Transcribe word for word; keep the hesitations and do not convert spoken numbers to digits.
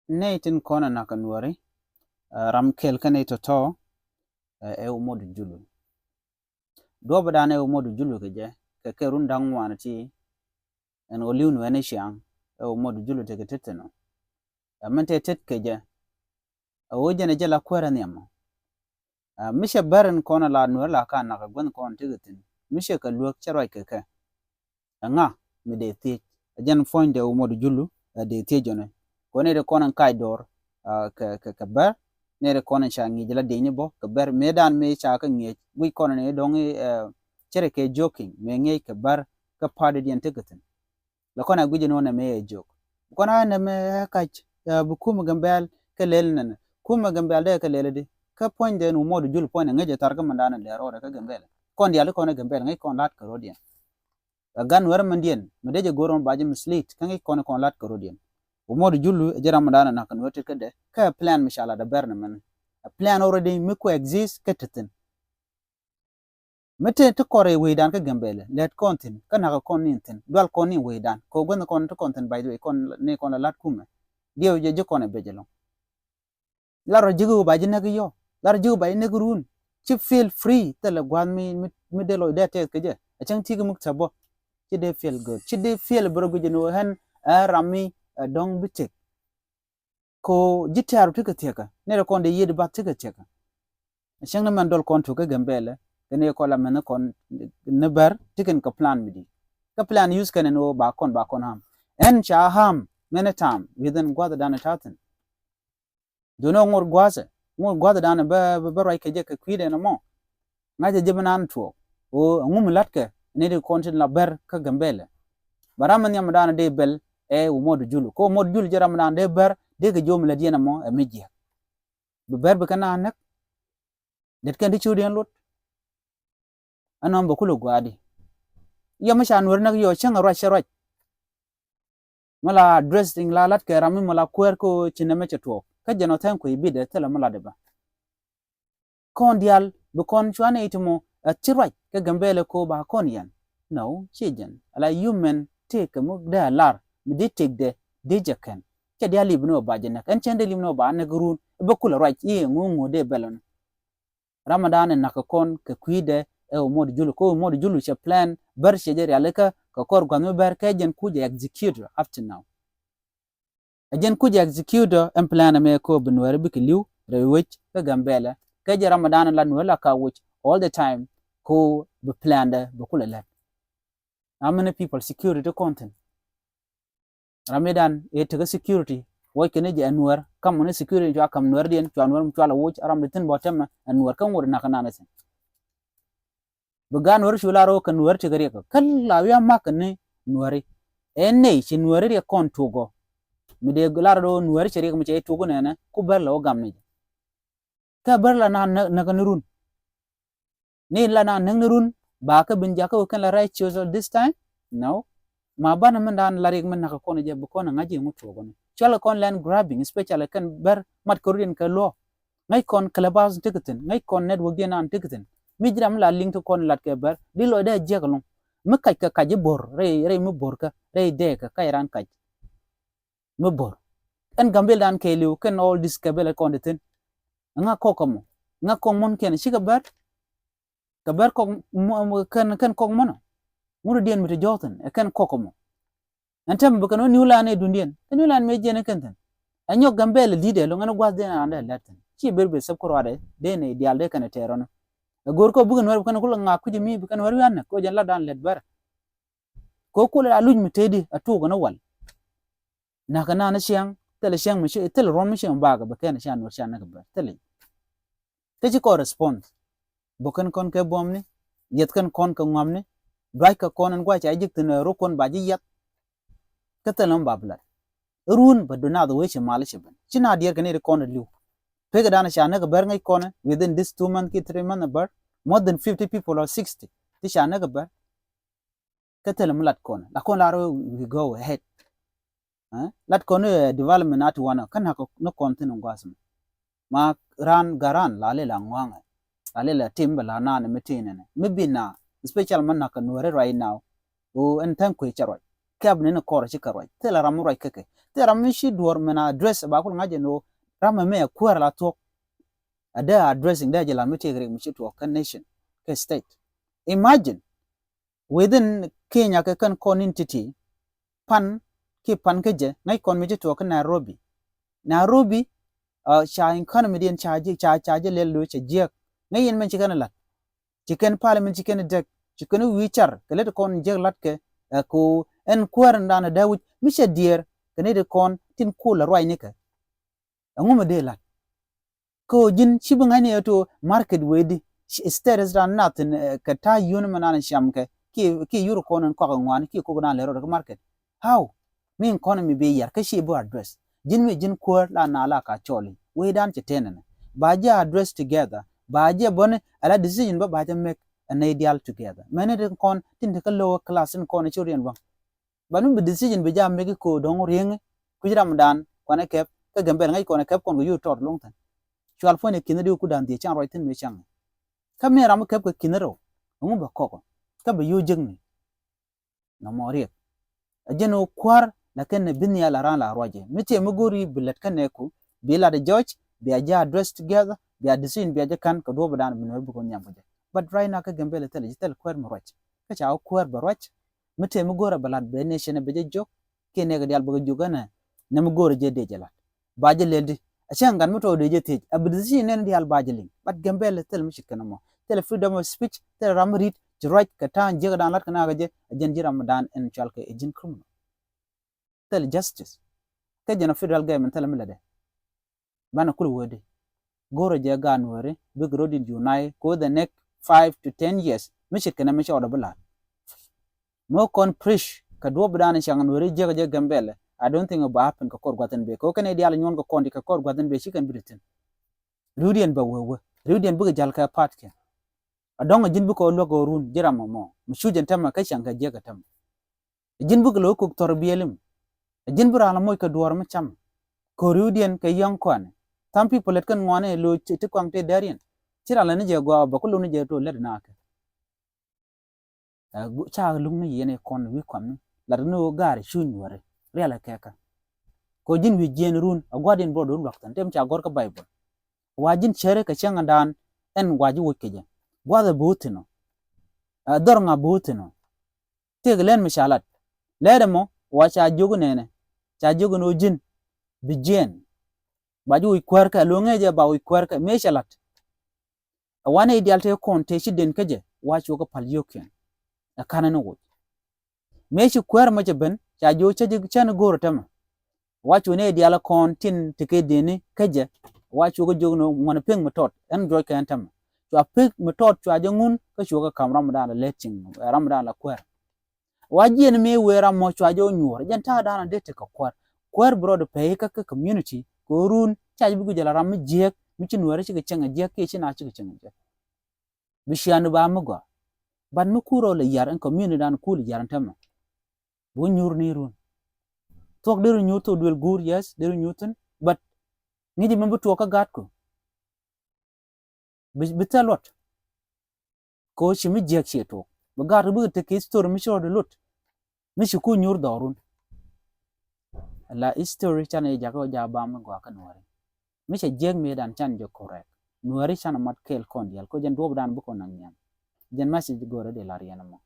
Nɛy tin kɔn ɛ nak kɛ nuɔri, ɛ, ram kɛl kä nɛy tɔ̱tɔ̱, ɛ, ɛ Umot Julu. Duɔpɛ dan ɛ Umot Julu kɛ jɛ kɛ kɛ run da̱ŋ ŋuan ti ɛn ɣöö li̱w nuɛɛni ciaŋ, ɛ Umot Julu tekɛ tet thi̱n ɔ. Ɛ, min te tet kɛ jɛ, ɛ ɣöö jɛn ɛ jɛ la kuäärä nhiamɔ. Ɛ, mi cɛ bär in kɔn a la nuɛɛr la ka nak ɛ guänh kɔn tekɛ thi̱n, mi cɛ kɛ luäk cɛ ruac kɛ kɛ. Ɛŋa mi dee thiec? Ɛ jɛn puɔ̱nydɛ Umot Julu, ɛ, dee thiec jɔnɛ. Kɔn nɛy ti kɔn in kac dɔɔr, ɛ, kɛ, kɛ, kɛ bär, nɛy ti kɔn in ca ŋi̱i̱c la diecni bä kɛ bär, mëë dan mëë ca kɛ ŋi̱eec, guic kɔn in dɔ̱ŋ, ɛ, cɛ rɛ kɛ joking, mëë ŋi̱eec kɛ bär kä party diɛn tekɛ thi̱n. La kɔn a guic in wä nɛ mëë ɛ jok. Kɔn a nɛ mëë ɛ kac, ɛ, bi kumɛ Gambɛl kɛ lɛl nɛnɛ. Kumɛ Gambɛl dee kɛ lɛl di. Kä puɔ̱nydɛ in Umot Julu puɔ̱nydɛ ŋäc ɛ thar kä mɛn dan in lɛr rɔɔdɛ kä Gambɛl. Kɔn diaal kɔn ɛ Gambɛl ŋäc kɔn la̱t kɛ rɔɔdiɛn. Ɛ gan wɛr mɛn diɛn, mi dee jɛ go̱r mɔ ba jɛ mislead, kä ŋi̱c kɔn kɔn lat kɛ rɔɔdiɛn. Umot Julu ɛ jɛ ram mɔ dan ɛ nak kɛ nuɔr tet kädɛ, kä ɛ plan mi ca lat ɛ bɛr nɛ mɛn. Ɛ plan already mi ku exist kä te thi̱n. Mi te ti kɔr ɛ wecdan kä Gambɛl, lɛt kɔn thi̱n, kä nak kɔn ni thi̱n, dual kɔn ni wecdan. Kɛ guänh kɔn ti kɔn thi̱n, by the way, kɔn ni kɔn la lat kumɛ. Diɛw jɛ ji̱ kɔn ɛ bec ɛlɔ̱ŋ. Lar rɔ ji̱ wä ba ji̱ näk yɔ. Lar rɔ ji̱ wä ba ji̱ näk run. Ci feel free thilɛ gua̱a̱th mi, mi, mi dee lɔcdɛ tɛth kɛ jɛ. A cäŋ ti̱i̱ kɛ muk tɛ bä. Ci dee feel good. Ci dee feel bä rɔ guic ni wä ɣän ɛ ram mi, ɛ, dɔ̱ŋ bi tëk. Ko ji̱ tɛ̈r ti kɛ thiäkä. Ni rɛ kɔn dee yiëëd bath ti kɛ thiäkä. A cäŋ ni mɛn dɔl kɔn tuk kä Gambɛl. Kɛ ni kɔn la mɛn kɔn ni bär ti kɛn kɛ plan mi di. Kä plan use kɛn ni wä ba kɔn, ba kɔn harm. Ɛn ca harm many time within gua̱th dan ta̱thin. Duundɛ ŋot gua̱a̱thɛ, ŋot gua̱a̱thɛ danɛ bä, bä, bä ruac kɛ jɛ kɛ kui̱dɛ nɔmɔ. Ŋa̱cɛ jɛ bi naan tuɔɔk. Ɣöö ɛŋu mi la̱tkɛ ni ti kɔn tin la bär kä Gambɛl. Bɛ ram mi nhiam danɛ dee bɛl ɛ Umot Julu. Kä Umot Julu jɛ ram danɛ dee bär dee kɛ jiö mi lät yɛn ɛmɔ ɛ mi jiɛk. Bi bär bi kɛ naan näk. Det kɛn ti ciötdiɛn lot. Ɛnɔ bɛ kulɛ gua̱a̱di. Yɛ mi ca nuɛr näk yɔ cäŋ ɛ ruac cɛ ruac. Mi la addressing la lat kɛ ram mi mi la kuäär kä ci nɛmɛ cɛ tuɔɔk. Kä jɛn ɔ tha̱a̱ŋ kui̱ bitdɛ thilɛ mi lat ibä. Kɔn diaal bi kɔn cuanɛ iti mɔ ɛ ci ruac kɛ Gambɛl ɛ ko ba kɔn yɛn. No, ci jɛn. Ala human tëëkɛ mi dee a lar mi dee tëkdɛ dee jɛ kɛn. Cɛ diaal lip ni ɔ ba jɛ näk. Ɛn cɛn dee lip ni ɔ ba näk run. Bä kulɛ ruac i̱ ŋu ŋu dee bɛl ɔni. Ramadan in nakä kɔn kɛ kui̱dɛ ɛ Umot Julu. Kä Umot Julu cɛ plan bär cɛ jɛ rialikä kɛ kɔr gua̱th mi bär kɛ jɛn kucɛ execute up to now. Ɛ jɛn kucɛ execute ɛn plan ɛmɛ kɛ bi nuɛɛri bikɛ li̱w rɛy wec kä Gambɛl. Kɛ jɛ Ramadan in la nuɛɛri la ka wec all the time kɛ bi plan dɛ bi kulɛ lɛt. How many people security kɔn thin? Ramidan ëë tekɛ security. Wuɔc kɛn i̱ jɛ ɛ nuɛr. Kam muni security cua kam nuɛr diɛn, cua nuɛr mi cua la wuc, ram di thin bɔ tɛmɛ ɛ nuɛr kä ŋot nak kɛ nan ithin. Bi gan nuɛr cu lar wä kɛ nuɛr tekɛ riɛk. Kä la wi̱i̱ a mak kɛ ni nuɛri. Ɛ nɛy ci nuɛri riɛk kɔn tuɔk ɔ. Mi dee lar wä nuɛri cɛ riɛk mi cɛ i̱ tuɔk nɛnɛ, ku bär la wä gam ni jɛ. Kä bär la na näk ni run. Ni la na näk ni run ba kä bin jakä wä kɛn la righteous all this time. No. Ma banɛ min dan la riɛk min nakä kɔn jɛ bi kɔn ŋa̱c iŋu tuɔk ni. Cual kɔn land grabbing, especially kɛn bär mat kɛ run kɛ luɔ. Ŋäc kɔn Clubhouse tekɛ thin, ŋäc kɔn network diɛn an tekɛ thin. Mi ji̱ ram la liŋ ti kɔn lat kɛ bär di lɔcdɛ jiɛk ɛlɔ̱ŋ. Mi kac kɛ kac i̱ bo̱r rɛy, rɛy mi bo̱r kä rɛy dɛɛkä kac ran kac. Mi bo̱r. Ɛn Gambɛl dan kɛɛliw kɛn all this kɛ bɛl kɔn di thin. Ŋa kɔk kɛ mɔ? Ŋa kɔk mɔn kɛn cikɛ bär? Kɛ bär kɔk mɔ, kɛn, kɛn kɔk mɔnɔ? Ŋut diɛn mi ti jɔɔthin ɛ kɛn kɔk kɛ mɔ? Ɛn tɛm bi kɛn wä New Land ɛ dundiɛn. Kɛ New Land mi jiɛn ɛ kɛn thin. Ɛ nyɔk Gambɛl leader loŋ ɛn gua̱th diɛn an dee lɛt thin. Ci ber bi sɛp kɛ ruadɛ dee nɛ diaal dee kɛn ɛ tɛɛr ɔnɔ. Ɛ go̱o̱r kɔ bikɛ nuɛr bi kɛn kulɛ ŋaak kui̱c mi bi kɛn wär wi̱i̱ anɛ kɔ jɛn la dan lɛt bär. Kɛ kulɛ a luc mi tëëdi a tuuk ɛn wal. Nakä nan ciɛŋ thilɛ ciɛŋ mi ci thilɛ ruɔ̱n mi ciɛŋ bakɛ bɛ kɛn cian wär cian näk bɛ thilɛ. Kä ci kɔn response. Bä kɛn kɔn kɛ buɔmni, yɛth kɛn kɔn kɛ ŋuamni, duac kɛ kɔn ɛn gua̱c ca ji̱k thin ruk kɔn ba ji̱ yɛth. Kä thilɛ mi ba bi lat. Run bä du nath wee ci mal ci ben. Ci na diɛɛr kɛ ni ri kɔn liw. Pekɛ dan ca näk bär ŋäc kɔn within this two month ki three month bär. More than fifty people or sixty ti ca näk bär. Kä thilɛ mi lat kɔn la kɔn lar we go ahead. Lat kɔn development a ti wanɔ kä nak ni kɔn thin gua̱a̱th mi. Ma ran garan la lɛ la ŋuaŋɛ la lɛ la tim bɛ la naan mi tin nɛ mi bi na special ma nak nuɛri right now. O ɛn tha̱a̱ŋ kuec cɛ ruac kɛp ni ni kɔr ci kɛ ruac. Thilɛ ram mi ruac kä kɛ. Thilɛ ram mi ci duɔr mɛn a address ba kul ŋa̱c jɛ ni ɣöö ram mɛ mɛ a kuäär la thuɔ̱k. A dee addressing dee jɛ lat mi tëëk rik mi ci tuɔɔk kä nation, kä state. Imagine, within Kenya kɛ kɛn kɔn in ti̱ti̱, pan, ki pan kä jɛ, ŋäc kɔn mi ci tuɔɔk kä Nairobi. Nairobi, uh, ca economy diɛn ca ji̱, ca, ca jɛ lɛl lo̱c cɛ jiɛk. Ŋäc yɛn mɛn ci kɛn lat. Ci kɛn parliament ci kɛn dek, ci kɛn wi̱i̱ car, kɛ lät kɔn jiɛk lat kɛ, uh, ko ɛn kuäär in dan dee wi̱c, mi cɛ diɛɛr, kɛ ni di kɔn tin kul a ruac ni kɛ. Ɛŋu mi dee lat? Kä ji̱n ci bi ŋa̱cni ɛ to market wee di, ci status dan nath in, eh, kɛ ta̱a̱ yun mɛ nan ciam kɛ, ki, ki yur kɔn in kɔak ŋuan, ki kok dan lɛ rot kä market. How? Mi economy bi yar, kä ci bi address. Ji̱n mi ji̱n kuäär la na la ka cɔli. Wee dan ci tenɛ nɛ. Ba jɛ address together. Ba jɛ bäni, ala decision bä ba jɛ make a nɛy dial together. Mɛni di kɔn, tin ti kä lower class in kɔn ci rien bä. Ban mi bi decision bi jam mi ki ko dɔŋ rieŋ kui̱ ram dan kuanɛ kɛp kä Gambɛl ŋäc kɔnɛ kɛp kɔn kɛ yu tɔt luŋ thin. Cual puɔ̱ny ɛ ki̱n di ku dan dhiec can ruac thin mi caŋ. Kä mi ram mi kɛp kɛ ki̱n rɛw. Ɛŋu bɛ kɔk kä bɛ yu jek ni. Nɔmɔ riɛk. Ɛ jɛn ɣöö kua̱r la kɛn ni bi nhial a ran la ruacɛ. Mi tiɛ mi go̱ri bi lät kä nɛɛku bi lat ɛ jɔc bi a jɛ address together bi a decision bi a jɛ kan kɛ duɔ̱p dan bi nuɔr bi kɔn nhiam kɛ jɛ. But right now kä Gambɛl thil, thil kuäär mi ruac. Kä ca wä kuäär bɛ ruac. Mi tëë mi go̱o̱rä bɛ lat bɛ nation bɛ jɛ jiök. Kiɛ nɛɛkɛ diaal bɛ kɛ jiök ɛnɛ. Nɛ mi go̱o̱rä jɛ dee jɛ lat. Ba jɛ lɛl di. A cäŋ gat mi tɔɔ dee jɛ thiec. A bi decision nɛn diaal ba jɛ liŋ. But Gambɛl thil mi cit kɛn ɛmɔ. Thil freedom of speech. Thil ram mi ri̱t. Ci ruac kɛ ta̱a̱ jiäk dan lat kɛ na kɛ jɛ. A jɛn ji̱ ram mi dan ɛn cual kɛ ɛ ji̱n criminal. Thil justice. Kɛ jɛn a federal government thil mi lɛ dɛ. Banɛ kul wee di. Go̱o̱rä jɛ gaat Nuääri bikɛ rot in unite ko the next five to ten years. Mi cit kɛnɛ mi cɔɔdɛ bi la̱t. Mi kɔn preach kɛ duɔ̱p dan in caŋ Nuääri jiäk jɛ Gambɛl. I don't think ba happen kɛ kɔr gua̱thin bee. Kɛ wä kɛn i̱ diaal nyuɔn kɛ kɔn di kɛ kɔr gua̱thin bee ci kɛn bi di thin. Riwdiɛn bɛ wee wee. Riwdiɛn bikɛ jäl kɛ part kɛn. A dɔ̱ŋ a ji̱n bikɛ wä luäk kɛ wä run ji̱ ram mɔ mɔ. Mi cu jɛn tämɛ kä caŋ kɛ jiäk kɛ tämɛ. Ɛ ji̱n bikɛ lo̱k kok thɔr biɛlim. Ɛ ji̱n bi raan la moc kɛ duɔ̱ɔ̱r mi cam. Ko̱riwdiɛn kɛ yɔ̱ŋ kɔanɛ. Some people lät kɛn ŋuanɛ lo̱c ti kuaŋ tëë dɛriɛn. Ci raan la ni jɛ gɔaa bɛ ku lo̱k ni jɛ to̱ lät na kɛ. Ɛ ca lo̱k ni yɛn ɛ kɔn wi̱i̱ kɔn ni lat ni ɣöö gaari cuny wääri rial ɛ kɛkä. Kɛ ji̱n wi̱i̱ jiɛn run ɛ gua̱diɛn bɔɔd wä luak thin tɛm ca gɔ̱r kä Baibol. Wa ji̱n cäri kɛ cäŋ dan ɛn wa ji̱ woc kɛ jɛ. Gua̱th ɛ bi wä thi̱n ɔ. Ɛ dhɔr ŋa bi wä thi̱n ɔ. Tëëk lɛn mi ca lat. Lɛɛt ɛmɔ wa ca jiök nɛnɛ. Ca jiök ni ɣöö ji̱n bi jiɛɛn. Ba ji̱ wi̱c kuäär kɛ lo̱ŋ ŋäcɛ ba wi̱c kuäär kɛ mëë cɛ lat. Ɛ wanɛ i̱ diaal tëë kɔn tëë ci den kä jɛ wa cuɔk kä pal yio̱o̱kiɛn. Ɛ ka̱n ɛn woc. Mëë ci kuäär mɔ cɛ ben ca jiök cä ji̱ cän go̱o̱r tämɛ. Wa cuɔk ni i̱ diaal kɔn tin ti kɛ deni kä jɛ wa cuɔk kä jiök ni ŋuɔ̱n pek mi tɔt ɛn juɔc kɛ ɛn tämɛ. Cua pek mi tɔt cua jɛ ŋun kä cuɔk kä ka̱m ram dan la lɛt ciŋ ram dan la kuäär. Wa jiɛn mi wee ram mɔ cua jɛ wä nyuɔr jɛn ta̱a̱ da̱a̱n a dee tekɛ kuäär. Kuäär bi rɔɔdɛ pɛy kä kä community kɛ run ca jɛ bi guic jɛ la ram mi jiääk mi ci Nuääri cikɛ cieŋ a jiääk kiɛ ci na cikɛ cieŋ a jiääk. Bi ciaani ba mi gɔaa. But mi kur rɔ lɛ yar ɛn community dan kur lɛ yar ɛn tämɛ. Bi wä nyuur ni run. Thuɔ̱k deri nyuur thok duël guur, yes, deri nyuur thin. But ŋi̱ci mi bi tuɔɔk kä gaatku. Bi, bi thil luɔt. Ko ci mi jiɛk ciɛ tuɔɔk. Bi gaat bikɛ tek history mi ci rɔɔdɛ luɔt. Mi ci ku nyuur dhɔrun. La history canɛ jakä wä ja bam mi gɔaa kä Nuääri. Mi cɛ jiɛk mi dan can jɛ correct. Nuääri canɛ mat kɛɛl kɔn diaal ko jɛn duɔp dan bikɛ wä naŋ nhiam. Jɛn message go̱rɛ di lar yɛn mɔ.